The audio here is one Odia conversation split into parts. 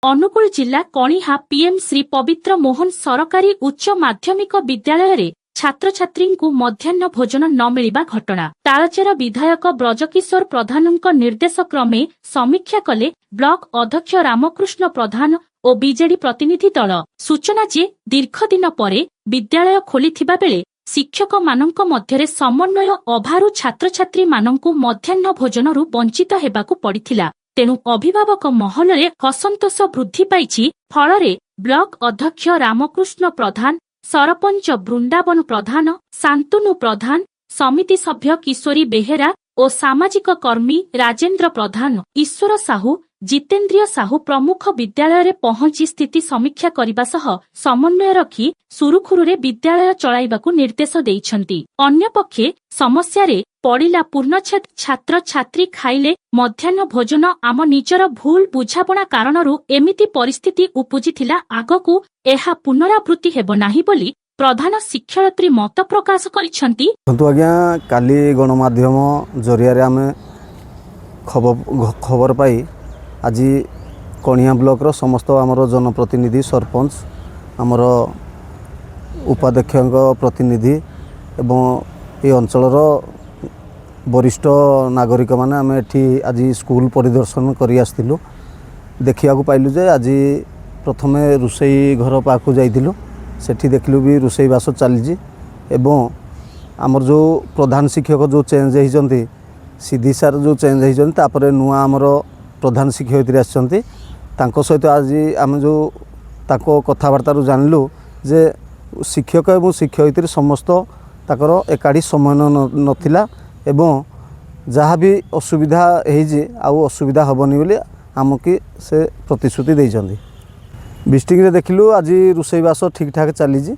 ଅନୁଗୁଳ ଜିଲ୍ଲା କଣିହାଁ ପିଏମ୍ ଶ୍ରୀ ପବିତ୍ର ମୋହନ ସରକାରୀ ଉଚ୍ଚ ମାଧ୍ୟମିକ ବିଦ୍ୟାଳୟରେ ଛାତ୍ରଛାତ୍ରୀଙ୍କୁ ମଧ୍ୟାହ୍ନ ଭୋଜନ ନ ମିଳିବା ଘଟଣା। ତାଳଚେର ବିଧାୟକ ବ୍ରଜକିଶୋର ପ୍ରଧାନଙ୍କ ନିର୍ଦ୍ଦେଶ କ୍ରମେ ସମୀକ୍ଷା କଲେ ବ୍ଲକ ଅଧ୍ୟକ୍ଷ ରାମକୃଷ୍ଣ ପ୍ରଧାନ ଓ ବିଜେଡି ପ୍ରତିନିଧି ଦଳ। ସୂଚନା ଯେ, ଦୀର୍ଘଦିନ ପରେ ବିଦ୍ୟାଳୟ ଖୋଲିଥିବା ବେଳେ ଶିକ୍ଷକମାନଙ୍କ ମଧ୍ୟରେ ସମନ୍ୱୟ ଅଭାବରୁ ଛାତ୍ରଛାତ୍ରୀମାନଙ୍କୁ ମଧ୍ୟାହ୍ନ ଭୋଜନରୁ ବଞ୍ଚିତ ହେବାକୁ ପଡ଼ିଥିଲା। ତେଣୁ ଅଭିଭାବକ ମହଲରେ ଅସନ୍ତୋଷ ବୃଦ୍ଧି ପାଇଛି। ଫଳରେ ବ୍ଲକ ଅଧ୍ୟକ୍ଷ ରାମକୃଷ୍ଣ ପ୍ରଧାନ, ସରପଞ୍ଚ ବୃନ୍ଦାବନ ପ୍ରଧାନ, ଶାନ୍ତନୁ ପ୍ରଧାନ, ସମିତି ସଭ୍ୟ କିଶୋରୀ ବେହେରା ଓ ସାମାଜିକ କର୍ମୀ ରାଜେନ୍ଦ୍ର ପ୍ରଧାନ, ଈଶ୍ୱର ସାହୁ, ଜିତେନ୍ଦ୍ରିୟ ସାହୁ ପ୍ରମୁଖ ବିଦ୍ୟାଳୟରେ ପହଞ୍ଚି ସ୍ଥିତି ସମୀକ୍ଷା କରିବା ସହ ସମନ୍ୱୟ ରଖି ସୁରୁଖୁରୁରେ ବିଦ୍ୟାଳୟ ଚଳାଇବାକୁ ନିର୍ଦ୍ଦେଶ ଦେଇଛନ୍ତି। ଅନ୍ୟପକ୍ଷେ ସମସ୍ୟାରେ ପଡ଼ିଲା ପୂର୍ଣ୍ଣଚ୍ଛେଦ। ଛାତ୍ରଛାତ୍ରୀ ଖାଇଲେ ମଧ୍ୟାହ୍ନ ଭୋଜନ। ଆମ ନିଜର ଭୁଲ ବୁଝାମଣା କାରଣରୁ ଏମିତି ପରିସ୍ଥିତି ଉପୁଜିଥିଲା। ଆଗକୁ ଏହା ପୁନରାବୃତ୍ତି ହେବ ନାହିଁ ବୋଲି ପ୍ରଧାନ ଶିକ୍ଷୟିତ୍ରୀ ମତ ପ୍ରକାଶ କରିଛନ୍ତି। ଦେଖନ୍ତୁ ଆଜ୍ଞା, କାଲି ଗଣମାଧ୍ୟମ ଜରିଆରେ ଆମେ ଖବର ପାଇ ଆଜି କଣିହାଁ ବ୍ଲକର ସମସ୍ତ ଆମର ଜନପ୍ରତିନିଧି, ସରପଞ୍ଚ, ଆମର ଉପାଧ୍ୟକ୍ଷଙ୍କ ପ୍ରତିନିଧି ଏବଂ ଏ ଅଞ୍ଚଳର ବରିଷ୍ଠ ନାଗରିକମାନେ ଆମେ ଏଠି ଆଜି ସ୍କୁଲ ପରିଦର୍ଶନ କରି ଆସିଥିଲୁ। ଦେଖିବାକୁ ପାଇଲୁ ଯେ ଆଜି ପ୍ରଥମେ ରୋଷେଇ ଘର ପାଖକୁ ଯାଇଥିଲୁ। ସେଠି ଦେଖିଲୁ ବି ରୋଷେଇବାସ ଚାଲିଛି ଏବଂ ଆମର ଯେଉଁ ପ୍ରଧାନ ଶିକ୍ଷକ ଯେଉଁ ଚେଞ୍ଜ ହେଇଛନ୍ତି, ସିଧି ସାର୍ ଯେଉଁ ଚେଞ୍ଜ ହେଇଛନ୍ତି, ତାପରେ ନୂଆ ଆମର ପ୍ରଧାନ ଶିକ୍ଷୟିତ୍ରୀ ଆସିଛନ୍ତି। ତାଙ୍କ ସହିତ ଆଜି ଆମେ ଯେଉଁ ତାଙ୍କ କଥାବାର୍ତ୍ତାରୁ ଜାଣିଲୁ ଯେ ଶିକ୍ଷକ ଏବଂ ଶିକ୍ଷୟିତ୍ରୀ ସମସ୍ତ ତାଙ୍କର ଏକାଠି ସମନ୍ୱୟ ନଥିଲା ଏବଂ ଯାହା ବି ଅସୁବିଧା ହେଇଛି, ଆଉ ଅସୁବିଧା ହେବନି ବୋଲି ଆମକୁ ସେ ପ୍ରତିଶ୍ରୁତି ଦେଇଛନ୍ତି। ଭିଜିଟିଂରେ ଦେଖିଲୁ, ଆଜି ରୋଷେଇବାସ ଠିକ୍ଠାକ୍ ଚାଲିଛି।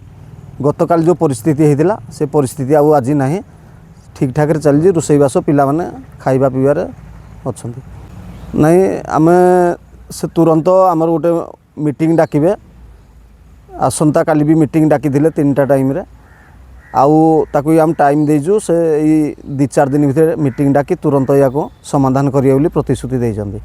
ଗତକାଲି ଯେଉଁ ପରିସ୍ଥିତି ହେଇଥିଲା, ସେ ପରିସ୍ଥିତି ଆଉ ଆଜି ନାହିଁ। ଠିକ୍ଠାକ୍ରେ ଚାଲିଛି ରୋଷେଇବାସ, ପିଲାମାନେ ଖାଇବା ପିଇବାରେ ଅଛନ୍ତି। ନାଇଁ, ଆମେ ସେ ତୁରନ୍ତ ଆମର ଗୋଟେ ମିଟିଂ ଡାକିବେ। ଆସନ୍ତାକାଲି ବି ମିଟିଂ ଡାକିଥିଲେ 3ଟା ଟାଇମ୍ରେ। ଆଉ ତାକୁ ଆମେ ଟାଇମ୍ ଦେଇଛୁ। ସେ ଏଇ 2-4 ଦିନ ଭିତରେ ମିଟିଂ ଡାକି ତୁରନ୍ତ ଏହାକୁ ସମାଧାନ କରିବେ ବୋଲି ପ୍ରତିଶ୍ରୁତି ଦେଇଛନ୍ତି।